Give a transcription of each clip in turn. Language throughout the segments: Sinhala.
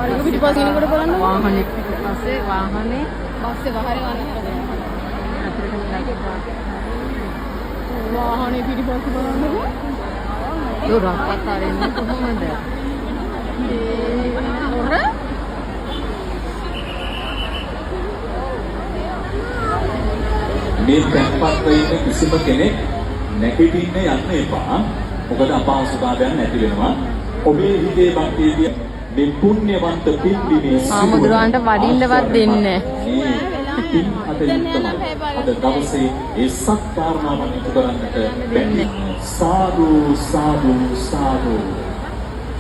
කාර් එක පිටිපස්සේ එනකොට බලන්න. වාහනේ පිටිපස්සේ වාහනේ බස්සේ වහරේ වන්නේ. අතරට. වාහනේ පිටිපස්සේ බලන්නකෝ. දොරක්වත් අරින්නේ කොහොමද? දොර. මේ තැන්පත්ව ඉන්න කිසිම කෙනෙක් නැගිටින්න යන්න එපා. මොකද අපහසුතාවයන් නැති වෙනවා. ඔබේ හිතේ භක්තිය මේ පුණ්‍යවන්ත පින්බිමේ හාමුදුරුවන්ට වඩින්නවත් දෙන්නේ. මේ පින් අතයුත්තමයි. අද දවසේ ඒ සත්කාරණාවන් ඉටු කරන්නට බැහැ. සාදු සාදු සාදු.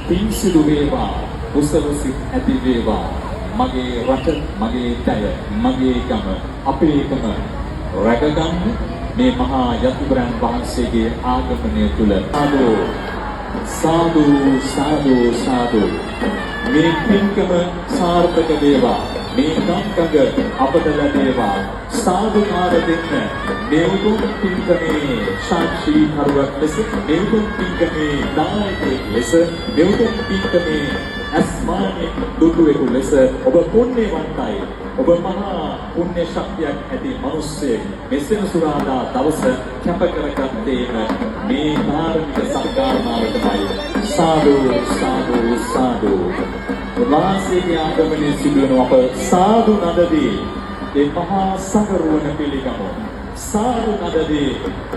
පින් සිදු වේවා. කුසල සිත් ඇති වේවා. මගේ රට, මගේ තැය, මගේ ගම, අපේ ගම රැකගන්න මේ මහා යතිවරයන් වහන්සේගේ ආගමනය තුල. සාදු සාදු සාදු සාදු. මේ පින්කම සාර්ථක වේවා. මේ ගම්කඟ අපට ලැබේවා. සාදුකාර දෙන්න. මේ උතුම් පින්කමේ සාක්ෂිකරුවක් ලෙස, මේ උතුම් පින්කමේ දායකයෙක් ලෙස, මේ උතුම් පින්කමේ අස්මානෙ දුටුවෙකු ලෙස ඔබ පුණ්‍යවන්තයි. ඔබ මහා පුණ්‍ය ශක්තියක් ඇති මිනිස්සෙක්. මේ සෙනසුරාදා දවස කැප කරගත්තේම මේ ධාර්මික සත්කාරමාවටමයි. සාදු සාදු සාදු. උන්වහන්සේගේ ආගමනය සිදුවන අප සාදු නදදී ඒ මහා සංගරුවන පිළිගමු. සාදු නදදී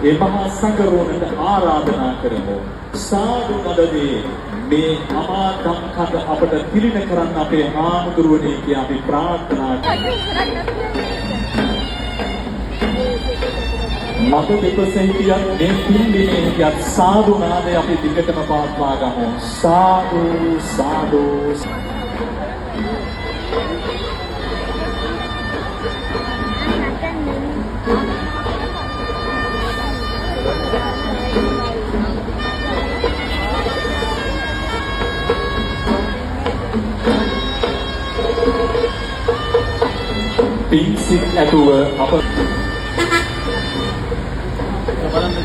ඒ මහා සංගරුවනට ආරාධනා කරමු. සාදු නදදී මේ අමා දම් කඳ අපට තිළිණ කරන්න අපේ හාමුදුරුවනේ කියා අපි ප්‍රාර්ථනා. මග දෙපස හිටියත්, මේ පින්බිමේ හිටියත්, සාදු නාදය අපි දිගටම පවත්වා ගමු. සාදු සාදු. පින් සිත් ඇතුව අප බලන්න.